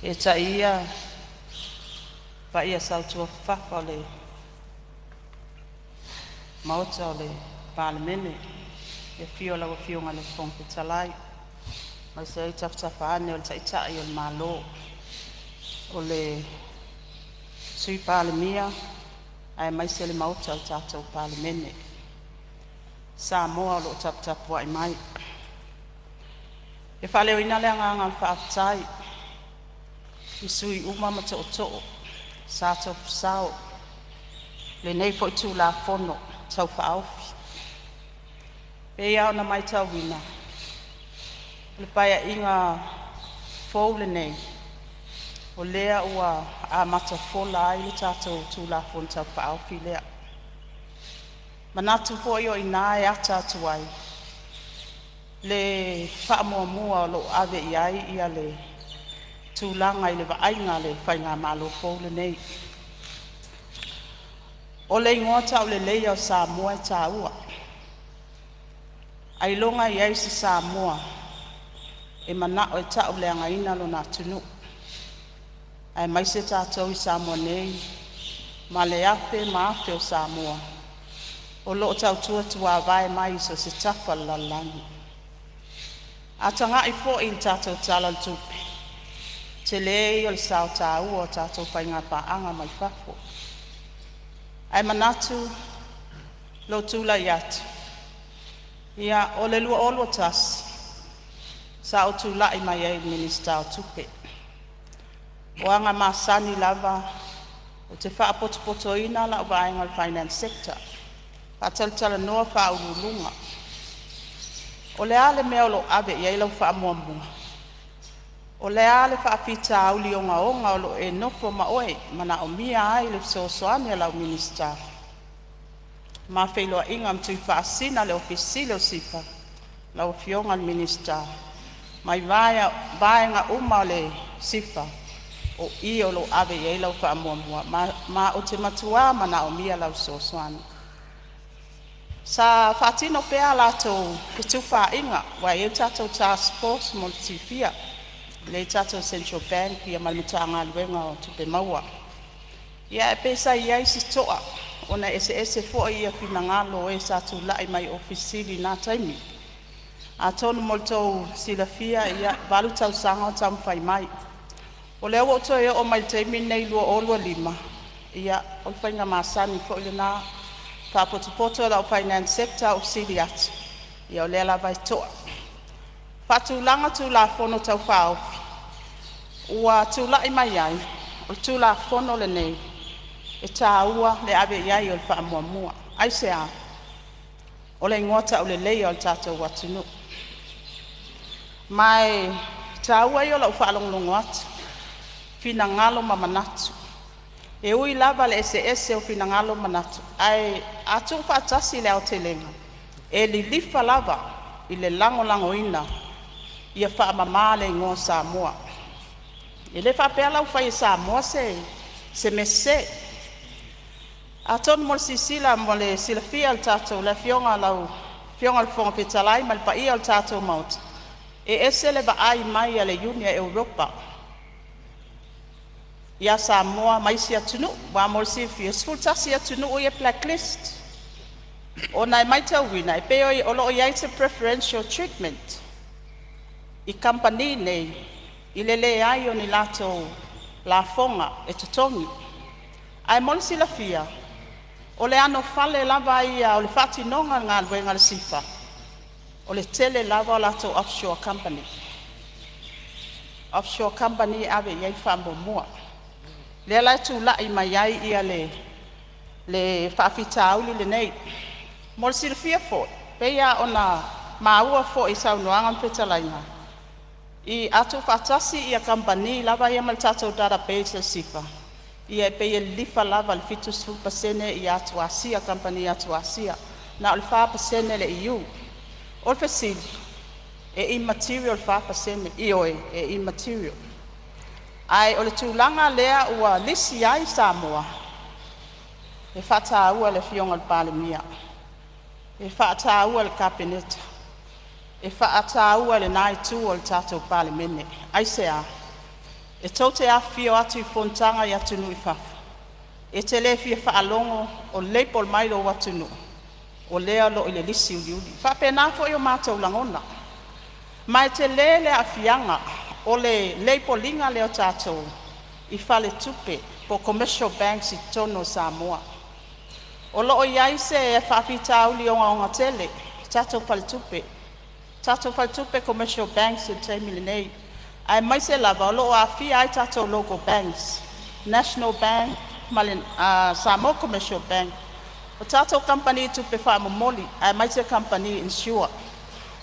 Eetai ia paia sautuafafafa o le Maota o le Palemene, i le afio o lau Afioga i le Fofoga Fetalai, aemaise ai tafatafa ane o le Taitai o le Malo, o le Sui Palemia aemaise le Maota o le tatou Palemene, Samoa o lo o taputapuai mai. E faaleoina le agaga o le faafetai i sui usufono uma ma tootoo sa tofu sao i lenei foi Tulafono Tau Faaofi. E pei lava ona maitauina, o le Paeaiga fou lenei o lea ua amata fola ai le tatou Tulafono Tau Faaofi lea. E manatu foi o i ina e ata atu ai le faamuamua o lo o ave i ai le tulaga i le vaaiga a le faigamalo fou lenei. O le igoa tauleleia o Samoa e taua, ailoga e i ai se Samoa e manao e tauleagaina lona atunuu, aemaise tatou i Samoa nei ma le afe ma afe o Samoa o lo o tautua tuavae mai i so o se tafa o le lalolagi. A tagai foi i le tatou Tala o le Tupe, tele ia o le sao taua o tatou faiga paaga mai fafo. Ae manatu lou tulai atu, ia, o le 2021 sa ou tulai mai ai i le Minisita o Tupe. O aga masani lava ou te faapotopotoina lau vaega o le Finance Sector, faatalatalanoa Ofisa Sili o Pulega. O le a le mea o lo o ave i ai lau faamuamua? O le a le faafitauli ogaoga o lo o e nofo ma oe e manaomia ai le fesoasoani a lau Minisita? Ma feiloaiga ma Tuifaasisina le Ofisa Sili o le SIFA, lau Afioga i le Minisita mai vaega uma o le SIFA, o i o lo o ave i ai lau faamuamua, ma ou te matua manaomia lau fesoasoani. Sa faatino pea a latou fetufaaiga aua e i ai le tatou task force mo le silafia, e i ai le tatou Central Bank ma le Matagaluega o Tupe Maua. Ia ae pei sa i ai si to'a ona e eseese foi finagalo o e sa tulai mai i Ofisa Sili i na taimi. Atonu mo le tou silafia, e 8 tausaga o taumafai mai. O lea ua ou toe oo mai i le taimi lenei 2025, ia o le faiga masani foi lena, faapotopoto lau Finance Sector ou fesili atu, ia o lea lava e to'a. Faatulaga Tulafono Tau Faaofi ua tulai mai ai, o le Tulafono lenei e taua le ave i ai o le faamuamua. Aisea? O le igoa tauleleia o le tatou atunuu. Ma e taua ia o lau faalogologo atu, finagalo ma manatu. E ui lava le eseese o finagalo ma manatu, ae a tuufaatasi le aotelega, e lilifa lava i le lagolagoina ia faamama le igoa o Samoa. E le faapea la ua fai e Samoa se mea sese. Atonu mo le silasila mo le silafia e le Afioga i lau Afioga i le Fofoga Fetalai ma le paia o le tatou Maota, e ese le vaai mai a le Iuni a Europa ia Samoa ma isi atunuu. Aua mo le silafia e 11 atunuu ia e black list, ona e maitauina e pei o lo o i ai se preferential treatment i kamupani nei i le leai o ni latou lafoga e totogi. Ae mo le silafia, o le anofale lava ia o le faatinoga o le galuega a le SIFA, o le tele lava o latou offshore company. Offshore company e ave i ai le faamuamua. Lea la e tulai mai ai le faafitauli lenei. Mo le silafia foi, pei lava ona maua foi i saunoaga ma fetalaiga, a tuufaatasi kamupani lava ia ma le tatou database a le SIFA, ia e pei e lilifa lava i le 70% atu Asia, kamupani atu Asia, na o le 4% le EU. O le fesili; e immaterial le 4%? Ioe, e immaterial. Ae o le tulaga lea ua lisi ai Samoa, e faataua e le Afioga i le Palemia, e faataua e le Kapeneta, e faataua e lena itu o le tatou Palemene. Aisea? E tou te afifio atu i fonotaga i atunuu i fafo, e te le fia faalogo o label mai lou atunuu o lea o lo o i le lisi uliuli. E faapena foi o matou lagona, ma e tele le aafiaga o le label ina lea o tatou i faletupe po o commercial banks i totonu o Samoa. O lo o i ai se faafitauli ogaoga tele i tatou faletupe, tatou faletupe commercial banks i le taimi lenei, aemaise lava o lo o aafia ai tatou local banks, National Bank ma le Samoa Commercial Bank. O tatou kamupani tupe faamomoli aemaise kamupani inisiua,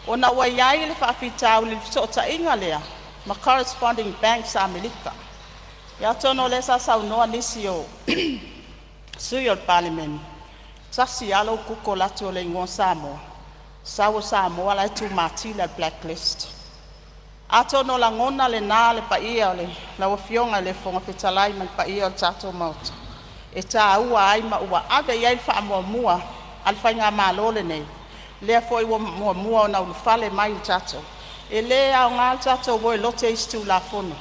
ona ua i ai le faafitauli i le fesootaiga lea ma corresponding banks a Amerika. Ia atonu o lea sa saunoa nisi o sui usufono o le Palemene, e tasi lava lou google atu o le igoa Samoa, sau o Samoa la e tu matila i le black list. Atonu o lagona na le paia o lau Afioga i le Fofoga Fetalai ma le paia o le tatou Maota e taua ai ma ua ave i ai le faamuamua a le faigamalo lenei, lea foi ua muamua ona ulufale mai le tatou… E le aoga le tatou o e lote isi Tulafono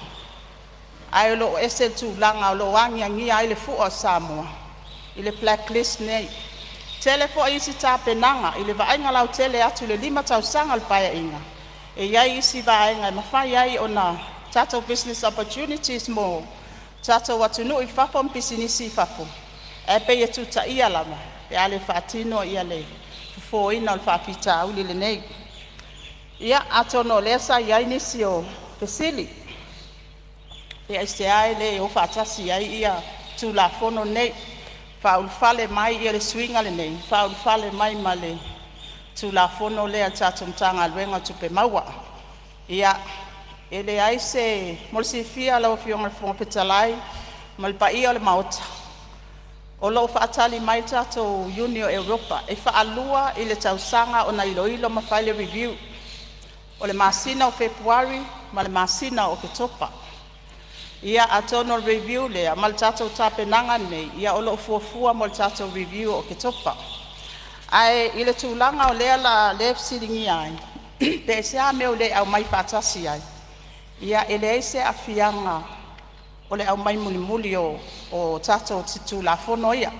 ae o lo o ese le tulaga o lo o agiagia ai le fua o Samoa i le black list lenei. E tele foi isi tapenaga i le vaaiga lautele atu i le 5 tausaga o le Paeaiga, e i ai isi vaega e mafai ai ona tatou business opportunities mo tatou atunuu i fafo ma pisinisi i fafo, ae pei e tutaia lava pe a le faatino le fofoina o le faafitauli lenei. Ia, atonu o lea sa i ai nisi o fesili pe aisea e le o faatasi ai Tulafono nei, faaulufale mai le suiga lenei, faaulufale mai ma le Tulafono lea a le tatou Matagaluega o Tupe Maua. Ia, e leai se… Mo le silafia e lau Afioga i le Fofoga Fetalai ma le paia o le Maota, o lo o faatali mai le tatou Iuni o Europa. E faalua i le tausaga ona iloilo ma fai le review. O le masina o Fepuari ma le masina o Oketopa. Ia atonu o le review lea ma le tatou tapenaga lenei, o lo o fuafua mo le tatou review o Oketopa. Ae i le tulaga o lea e fesiligia ai, pe aisea le mea ua le aumai faatasi ai? Ia, e leai se aafiaga o le aumai mulimuli o tatou Tulafono ia.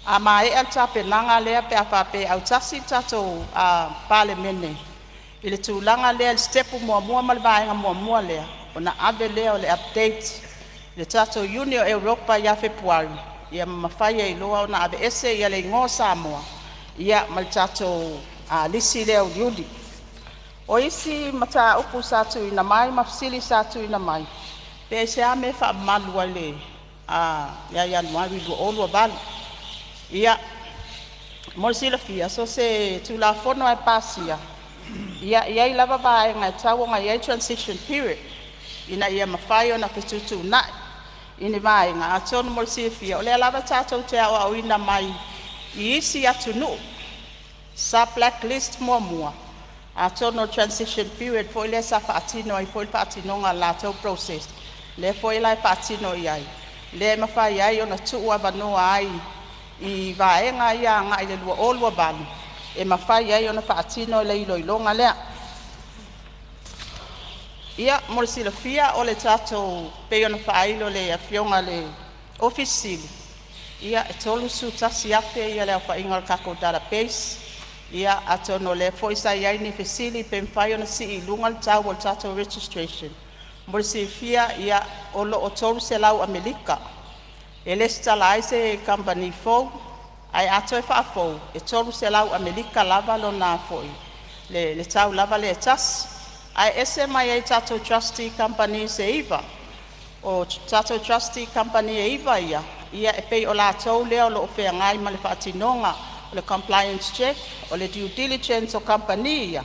A maea le tapenaga lea pe a faapea e autasi le tatou Palemene i le tulaga lea i le sitepu muamua ma le vaega muamua lea, ona ave lea o le update i le tatou Iuni o Europa ia Fepuari ma mafai ai loa ona aveese le igoa o Samoa ma le tatou lisi lea uliuli. O isi mataupu sa tuuina mai ma fesili sa tuuina mai, pe aisea le mea e faamamalu ai ia Ianuari 2028. Ia, mo le silafia, so o se Tulafono lava e pasia, e i ai lava vaega e tatau ona i ai transition period ina ia mafai ona fetuutuunai ni vaega. Atonu mo le silafia o lea lava tatou te aoaoina mai isi atunuu sa blacklist muamua, atonu o le transition period foi lea sa faatino ai foi le faatinoga o le latou process lea foi la e faatino i ai, lea e mafai ai ona tuuavanoa ai i vaega ia agai le 2028 e mafai ai ona faatino le iloiloga lea. Ia, mo le silafia o le tatou… pei ona faailo e le Afioga i le Ofisa Sili o Pulega, e 31,000 le aofaiga o le tatou database. Ia, atonu o lea foi sa i ai ni fesili pe mafai ona sii i luga le tau o le tatou registration. Mo le silafia o lo o 300 Amerika e resitala ai se kamupani fou, ae a toe faafou e 300 Amerika lava le tau lava lea e tasi. Ae ese mai ai i tatou Trustee Companies e 9. O tatou Trustee Companies e 9 ia, e pei o latou lea o lo o feagai ma le faatinoga o le compliance check, o le due diligence o kamupani ia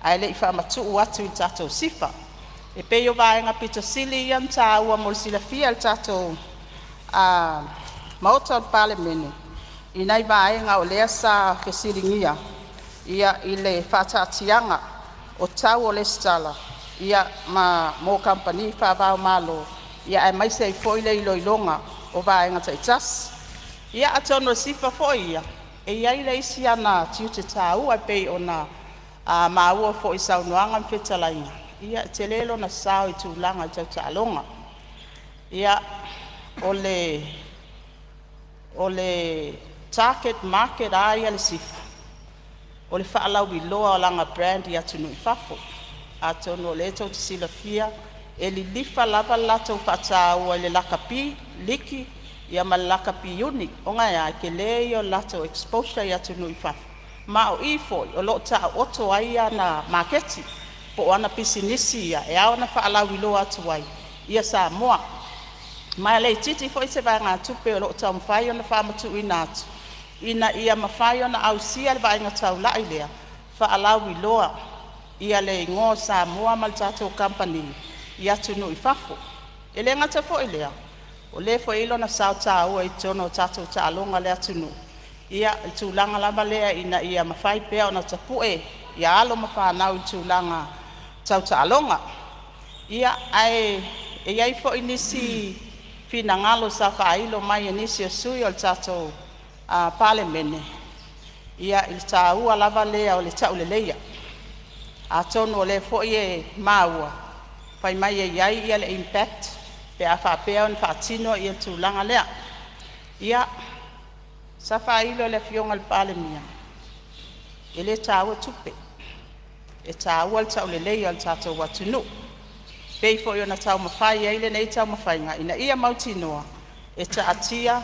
ae le i faamatuu atu i le tatou SIFA. E pei o vaega aupito sili ia ona taua mo le silafia e le tatou Maota o le Palemene i nai vaega o lea sa fesiligia i le faataatiaga o tau o resitala mo kamupani faava-o-Malo, aemaise ai foi le iloiloga o vaega taitasi. Ia, atonu o le SIFA foi ia e i ai le isi ana tiute taua e pei ona maua foi i saunoaga ma fetalaiga, e tele lona sao i tulaga tau taaloga. Ia, o le target market lava ia a le SIFA, o le faalauiloa o lana brand i atunuu i fafo. Atonu o lea tou te silafia e lilifa lava le latou faataua i le lakapi liki ma le lakapi uni. Ona e a? E tele ia o le latou exposure i atunuu i fafo, ma o i foi o lo o taooto ai ana maketi po o ana pisinisi ia e ao ona faalauiloa atu ai Samoa. Ma e le itiiti foi se vaegatupe o lo o taumafai ona faamatuuina atu ina ia mafai ona ausia le vaaiga taulai lea, faalauiloa ia le igoa o Samoa ma le tatou Kamupani i atunuu i fafo. E le gata foi i lea, o lea foi e i ai lona sao taua i totonu o tatou taaloga a le atunuu i le tulaga lava lea ina ia mafai pea ona tapue alo ma fanau i tulaga tau taaloga. Ae i ai foi nisi finagalo sa faailo mai e nisi o sui usufono o le tatou Palemene i le taua lava lea o le tauleleia. Atonu o lea foi e maua fai mai e i ai le impact pe a faapea ona faatino le tulaga lea. Ia, sa faailo e le Afioga i le Palemia e le taua tupe, e taua le tauleleia o le tatou atunuu. E pei foi ona taumafai ai lenei taumafaiga ina ia mautinoa e taatia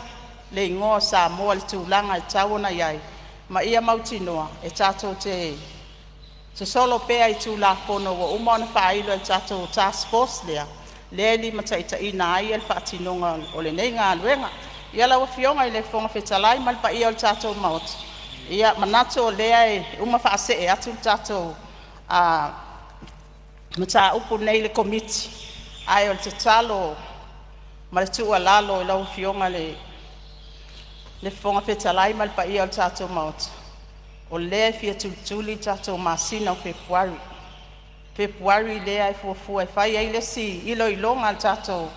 le igoa o Samoa i le tulaga e tatau ona i ai ma ia mautinoa e tatou te sosolo pea i Tulafono ua uma ona faailo e le tatou task force lea e limataitaiina ai le faatinoga o lenei galuega. Ia lau Afioga i le Fofoga Fetalai ma le paia o le tatou Maota, e manatu o lea e uma faasee atu le tatou mataupu lenei i le Komiti, ae o le tatalo ma le tuualalo i lau Afioga i le Fofoga Fetalai ma le paia o le tatou Maota, o lea e fia tulituli le tatou masina o Fepuari. O Fepuari lea e fuafua e fai ai le isi iloiloga a le tatou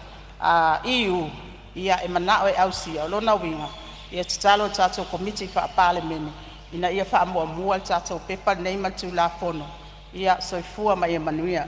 EU e manao e ausia. O lona uiga e tatalo i le tatou Komiti Faa-Palemene ina ia faamuamua le tatou pepa lenei ma le Tulafono. Soifua ma ia manuia.